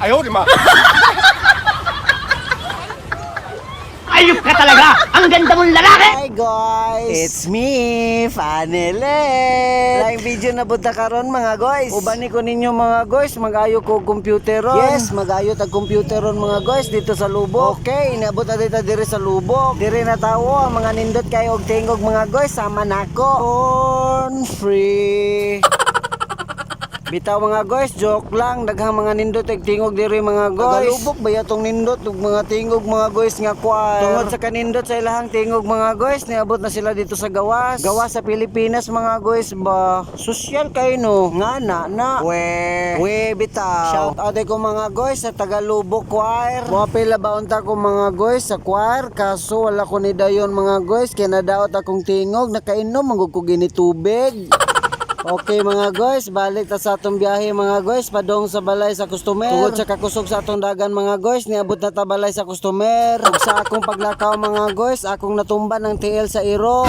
哎呦我的妈！ Ayop ka talaga! Ang ganda mong lalaki! Hi guys! It's me, Fanelet! Laing video na punta karon mga guys. Uban ni ko ninyo mga guys, mag-ayo ko computeron. Yes, mag-ayo tag computeron mga guys dito sa Lubok. Okay, inabot na dito diri sa Lubok. Diri na tawo ang mga nindot kayo og tingog mga guys, sama nako. Born free. Bitaw mga guys, joke lang. Daghang mga nindot ag tingog diri mga guys. Tagalubok ba yatong nindot ug mga tingog mga guys nga choir. Tungod sa kanindot sa ilahang tingog mga guys, niabot na sila dito sa gawas. Gawas sa Pilipinas mga guys ba. Sosyal kayo no. Nga na na. We. We bitaw. Shout out ko mga guys sa Tagalubok choir. Moapil ba unta ko mga guys sa choir kaso wala ko ni dayon mga guys kay nadaot akong tingog, nakainom man gud ko gini tubig. Okay mga guys, balik ta sa atong biyahe mga guys, padong sa balay sa customer. Tungod sa kakusog sa atong dagan mga guys, niabot na ta balay sa customer. Ug sa akong paglakaw mga guys, akong natumba ng TL sa iro.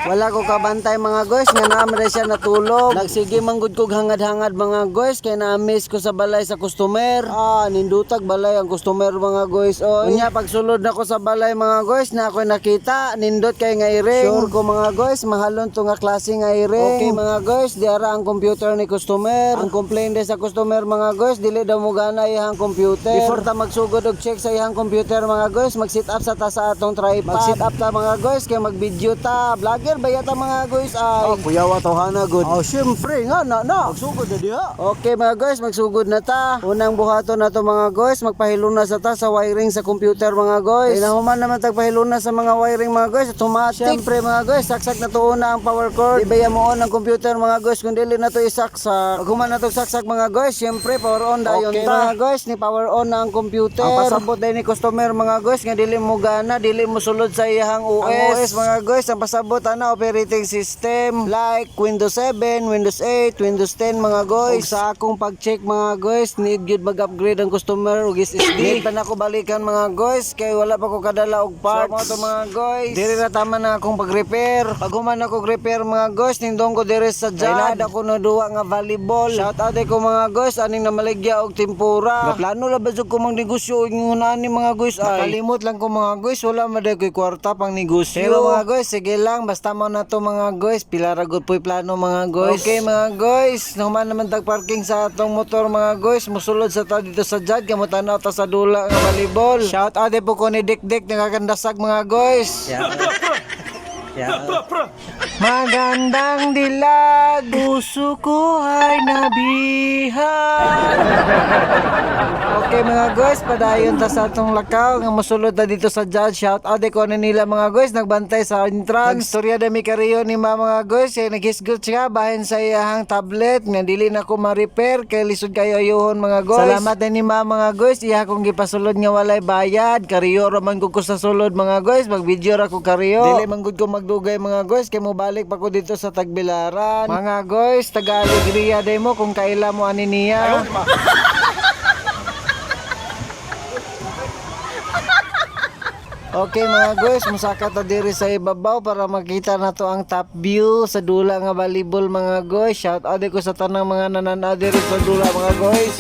Wala ko kabantay mga guys, nga naam ra siya natulog. Nagsige man gud kog hangad-hangad mga guys, kay na-miss ko sa balay sa customer. Ah, nindutag balay ang customer mga guys. Oy. Unya pagsulod nako sa balay mga guys, na ako'y nakita, nindot kay nga iring. Sure ko mga guys, mahalon to nga klase nga iring. Okay mga guys, diara ang computer ni customer. Ang complaint day sa customer mga guys, dili daw mo gana iyang computer. Before ta magsugod og check sa iyang computer mga guys, mag-sit up sa ta sa atong tripod. Mag-sit up ta mga guys, kay mag-video ta. Vlogger ba yata mga guys ay? Oh, kuyawa tawhana good. Oh, syempre nga na na. Magsugod na diha. Okay mga guys, magsugod na ta. Unang buhaton na to mga guys, magpahiluna sa ta sa wiring sa computer mga guys. Inahuman naman tagpahiluna sa mga wiring mga guys, automatic. Syempre mga guys, saksak na to una ang power cord. Di ba mo on ang computer mga guys kung dili na to isaksak. Pag human na to saksak mga guys, syempre power on dayon okay, ta. Mga guys, ni power on na ang computer. Ang pasabot day ni customer mga guys nga dili mo gana, dili mo sulod sa iyang OS. Ang OS mga guys, ang pasabot ana operating system like Windows 7, Windows 8, Windows 10 mga guys. Ug sa akong pag-check mga guys, need gyud mag-upgrade ang customer og SSD. Need pa nako balikan mga guys kay wala pa ko kadala og parts. So, mao to mga guys. Diri na tama na akong pag-repair. Pag human ako repair mga guys, nindong ko diri sa Jad. Ako na duwa nga volleyball. Shout out ko mga guys aning namaligya og tempura. Gaplano la ba jud ko mang negosyo og ni mga guys ay. Nakalimot lang ko mga guys, wala man day ko'y kwarta pang negosyo. Pero mga guys, sige lang basta mo na to mga guys, pila ra gud po'y plano mga guys. Okay mga guys, human naman tag parking sa atong motor mga guys, musulod sa ta dito sa Jad, kamo tanaw ta sa dula nga volleyball. Shout out po ko ni Dik Dik nakakandasag mga guys. Magandang dilag, puso ko ay nabihag. Okay mga guys, padayon ta sa atong lakaw nga mosulod ta dito sa judge. Shout out ko na nila mga guys, nagbantay sa entrance. Nagstorya dami kariyo ni mga guys, kay naghisgot siya bahin sa iyahang tablet nga dili na ko ma-repair kay lisod kayo ayuhon mga guys. Salamat din ni mga guys, iya akong gipasulod nga walay bayad. Kariyo ra man gud ko sa sulod mga guys, mag-video ra ko kariyo. Dili man gud ko magdugay mga guys kay mobalik pa ko dito sa Tagbilaran. Mga guys, taga-alegria demo kung kaila mo ani niya. 哎呦我的妈！ Okay mga guys, musaka ta diri sa ibabaw para makita na to ang top view sa dula nga volleyball mga guys. Shout out ko sa tanang mga nananaw diri sa dula mga guys.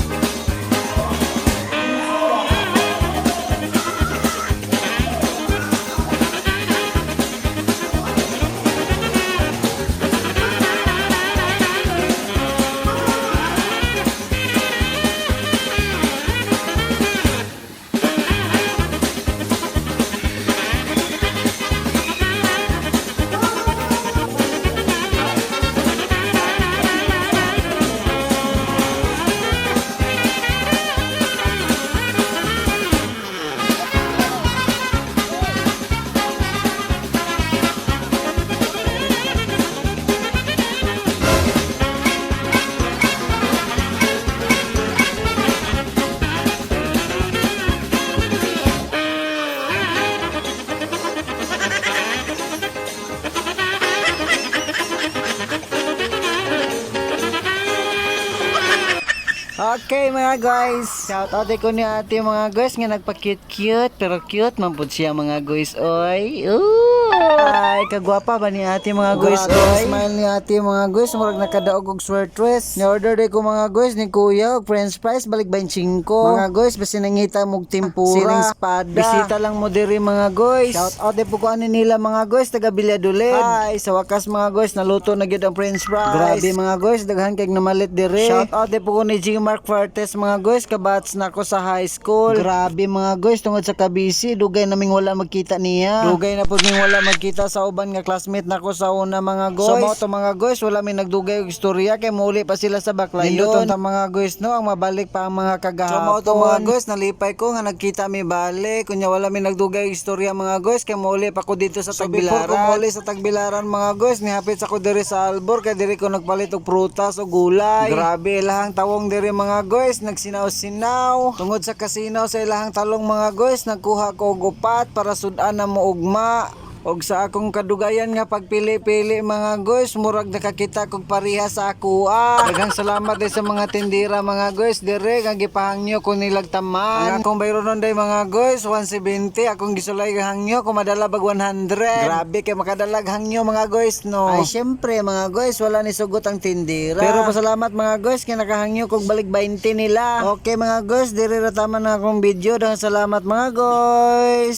Okay mga guys, Shout out ko ni ate, mga guys, nga nagpa-cute cute pero cute man pud siya, mga guys, oy. Ooh. Ay, kagwapa ba ni ate, mga guys, oy. Smile ni ate, mga guys, murag nakadaog og swertres. Ni order day ko, mga guys, ni kuya og french fries balik 25. Mga guys, basta nangita mog tempura. Siling espada. Bisita lang mo diri, mga guys. Shout out day po ko ani nila, mga guys, taga Villadolid. Ay, sa wakas, mga guys, naluto na gyud ang french fries. Grabe, mga guys, daghan kay namalit diri. Shout out day po ko ni G Mark Fuertes, mga guys, kabatch na ko sa high school. Grabe, mga guys, tungod sa kabisi, dugay naming wala magkita niya. Dugay na pud ming wala magkita sa uban nga classmate nako sa una, mga guys. So mao to, mga guys, wala mi nagdugay og istorya kay muuli pa sila sa Baclayon. Nindot ta, mga guys, no, ang mabalik pa ang mga kagahapon. So mao to, mga guys, nalipay ko nga nagkita mi balik. Kunya wala mi nagdugay og istorya, mga guys, kay muuli pa ko dito sa Tagbilaran. Before ko muuli sa Tagbilaran, mga guys, nihapit sa ko diri sa Albor kay diri ko nagpalit og prutas o gulay. Grabe ilahang tawong diri, mga guys, nagsinaw-sinaw. Tungod sa kasinaw sa ilahang talong, mga guys, nagkuha ko og upat para sud-an na mo ugma. Og sa akong kadugayan nga pagpili-pili, mga guys, murag nakakita kog pareha sa ako ah. Daghang salamat day sa mga tindira, mga guys, dire nga gipahangyo ko nilag taman. Ang akong bayronon day, mga guys, 170 akong gisulay hangyo kung madala bag 100. Grabe kay makadalag hangyo, mga guys, no. Ay syempre, mga guys, wala ni sugot ang tindira. Pero pasalamat, mga guys, kay nakahangyo kog balik 20 nila. Okay, mga guys, dire ra taman ang akong video. Daghang salamat, mga guys.